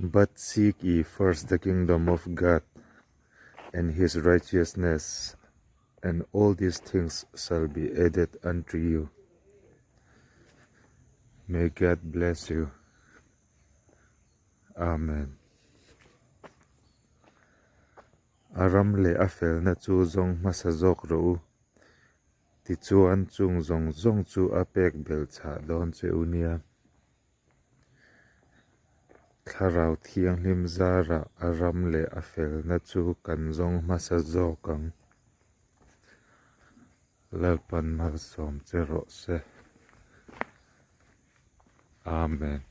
But seek ye first the kingdom of God and his righteousness, and all these things shall be added unto you. May God bless you. Amen. A ram leh a felna chu zawng hmasa zawk rawh u. Tichuan chung zawng zawng chu a pek belh chhah dawn che u nia. Thlarau Thianghlim zarah a ram leh a felna chu kan zawng hmasa zawk ang. Lalpan malsawm che rawh se. Amen.